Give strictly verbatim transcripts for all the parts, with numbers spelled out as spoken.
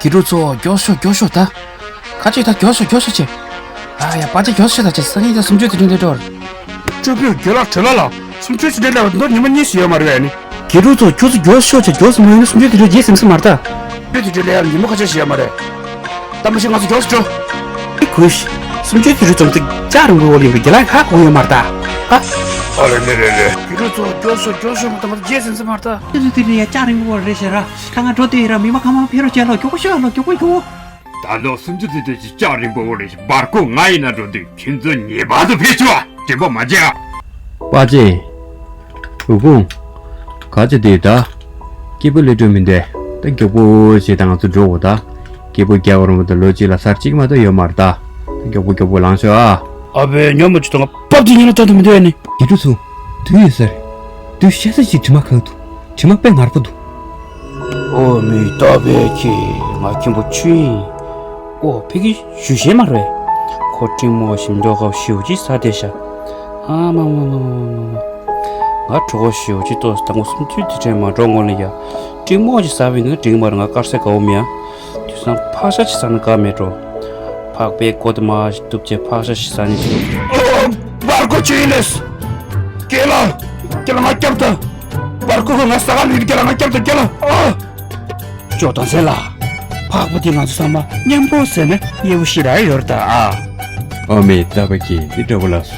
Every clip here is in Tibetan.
དགེ་ཕྲུག་ཚོ་མགྱོགས་ཤོག་མགྱོགས་ཤོག་ད། ཁ་ཅིག་ད་མགྱོགས་ཤོག་མགྱོགས་ཤོག་བྱེད། ཨ་ཡ་པ་ཅེ་མགྱོགས་ཤོག་ད་བྱེད། སང་ཉིན་ད་སུམ་ཅུ་དུས་དྲན་སླེབས་འགྲོ། ཀྲུའུ་ཕུའུ་རྒན་ལགས་བྲེལ་ལ་ལ། སུམ་ཅུ་དུས་དྲན་སླེབས་པ་མདོར་ཉི་མ་གཉིས་ཤིག་ཡོད་མ་རེད་ཨ་ནི། དགེ་ཕྲུག་ཚོ་ཁྱོད་ཚོ་མགྱོགས་ཤོག་བྱེད། མགྱོགས་སུ་མ་ཡོང་ན་སུམ་ཅུ་དུས་དྲན་རྗེས་ཟིན་ས་མ་རེད་ད། སུམ་ཅུ་དུས་དྲན་སླེབས་ཡ་ལ་ཉིན་མོ་ཁ་ཤས་ཤིག་ཡོད་མ་རེད། ད་མ་གཞི་ང་ཚོ་མགྱོགས་སུ་འགྲོ། ཨི་ཁུ་ཤི། སུམ་ཅུ་དུས་དྲན་ཙམ་ཚིག་ལྕགས་རིང་པོའི་འོག་ལ་ཡིན་པའི་རྒན་ལགས་ཧ་གོ་ཡོད་མ་རེད་ད། ཨ། ཨ་རེད་རེད་རེད་རེད། དགེ་ཕྲུག་ཚོ་མགྱོགས་ཤོག་མགྱོགས་ཤོག་མ་ད་མ་ད་རྗེས་ཟིན་ས་མ་རེད་ད། སུམ་ཅུ་དུས་དྲན་ཡ་ལྕགས་རིང་པོའི་འོག་རེད་ཤག་ར། ཁ་ང་འགྲོ་དུས་ར་མི་མང་གང་མང་ཕེབས་རོགས་བྱས་ལོ། མགྱོགས་པོ་ཤོག་ལོ། མགྱོགས་པོ་མགྱོགས་པོ། ད་དུང་སུམ་ཅུ་དུས་དྲན་གྱི་ལྕགས་རིང་པོ་འོག་ལ་ཞིག་བར་སྐོར་ང་ཡིན་ན་འགྲོ་དུས་ཁྱེད་ཚོ་ངེས་པར་དུ་ཕེབས་ཤོག་ཨ། དྲན་པ་མ་བརྗེད་ཨ། པ་ཅེ། ཝུ་ཀུང་། ག་ཅི་དེ་ད། སྐྱིད་པོ་སླེབས་འགྲོ་མི་འདུག་ད་མགྱོགས་པོ་བྱས་ད་ང་ཚོ་འགྲོ་དགོས་ད། སྐྱིད་པོ་རྒྱག་རུང་ད་ལོ་གཅིག་ལ་ཚར་གཅིག་མ་གཏོགས་ཡོད་མ་རེད་ད། ད་མགྱོགས་པོ་མགྱོགས་པོ་ལངས་ཤོག་ཨ། ཨ་ཕའི་ཉོན་མོངས་ཅིག་དང་ང་པབ་ཅིག་ཉིན་ལ་ལྟ་དུ་མི་འདུག་ཨ་ནི། དགེ་ཕྲུག་ཚོ། དུས་ཡོད་ས་རེད། དུས་ཤེས་ས་ཞིག་དྲི་མ་གང་འདུག་དྲི་མ་དཔེ་ངར་པོ་འདུག་ཨོ་མི་ལྟ་བས་ཁྱེད་ང་ཁྱིམ་པོ་ཆུ་ཡིན། ཨོ་ཕ་གི་ཞུ་ཤེས་མ་རེད། ཁོ་ཀྲིང་མོ་ཞིམ་མདོག་ཁ་ཞེའུ་ཅིག་ཟ་བསྡད་ཤག་ཨ་མ་མ་མ་མ་མ་མ། ང་གྲོད་ཁོག་ཞེའུ་ཅིག་ཏོག་ཙམ་དང་པོ་སུམ་ཅུ་དུས་དྲན་མ་འགྲོ་སྔོན་ལ་ཡ། ཀྲིང་མོ་ཅིག་ཟ་བའི་ནི་འགྲིག་མ་རེད། ང་དཀར་ཟས་དགའ་བོ་མེད་ཨ། དུས་སང་ཕག་ཤ་ཅིག་ཟ་ན་དགའ་མེད་འགྲོ། ཕག་པའི་མགོ་དེ་མ་ཞིག་གཏུབ་བྱས་ཕག་ཤ་ཞིག་ཟ་ནི་ཅིག་ཨོ། བར་སྐོར་ཆུ་ཡིན་ལེས། རྒན་ལགས། རྒན་ལགས་ང་སྐྱབས་དང་། བར་སྐོར་ཁོ་ང་ཟ་ག་ལུས་རྒན་ལགས་ང་སྐྱབས་དང་རྒན་ལགས་ཨ། ཅོ་དང་ཟེར་ལ། ཕག་པ་དེ་ང་ཚོ་ཚང་མ་མཉམ་པོ་ཟེར་ན་མཉེས་པོ་ཞིག་རག་ཡོད་རེད་ད་ཨ། ཨ་མའི་ལྟ་བ་ཁྱེད་འདི་འདྲ་བོ་ལ་སོ།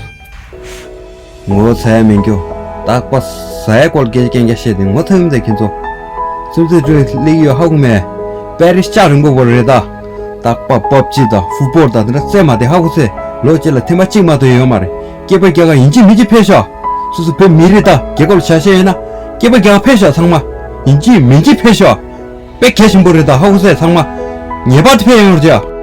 ངོ་ཚ་ཡ་མི་འགྱོ། རྟག་པ་ཟ་ཡ་སྐོར་སྐད་ཆ་རྐྱང་རྐྱང་བཤད་དེ་ངོ་ཚ་གི་མི་ཚད་ཁྱེད་ཚོ། སུམ་ཅུ་དུས་དྲན་སླེབས་ཀྱི་ཡོད་ཧ་གོ་མེད། པེ་རི་སི་ལྕགས་རིང་པོ་བོར་རེད་ད། རྟག་པ་པབ་ཅི་དང་ཧྥུ་པོར་དང་དེ་འདྲ་རྩེད་མ་དེ་ཧ་གོ་ཚེ་ལོ་གཅིག་ལ་ཐེངས་མ་གཅིག་མ་གཏོགས་ཡོད་མ་རེད། སྐྱེས་པ་རྒྱ་གར་ཡིན་གཅིག་མིན་གཅིག་ཕེབས་ཤོག་སོ་སོ་བོད་མི་རེད་ད། རྒྱལ་ཁབ་ལ་ཆ་ཤས་ཡོད་ན། སྐྱེས་པ་རྒྱ་གར་ཕེབས་ཤོག་ཚང་མ། ཡིན་གཅིག་མིན་གཅིག་ཕེབས་ཤོག་དཔེ་གལ་ཆེན་པོ་རེད་ད་ཧ་གོ་ཚེ་ཚང་མ། ངེས་པར་དུ་ཕེབས་ཡོང་རོགས་བྱས།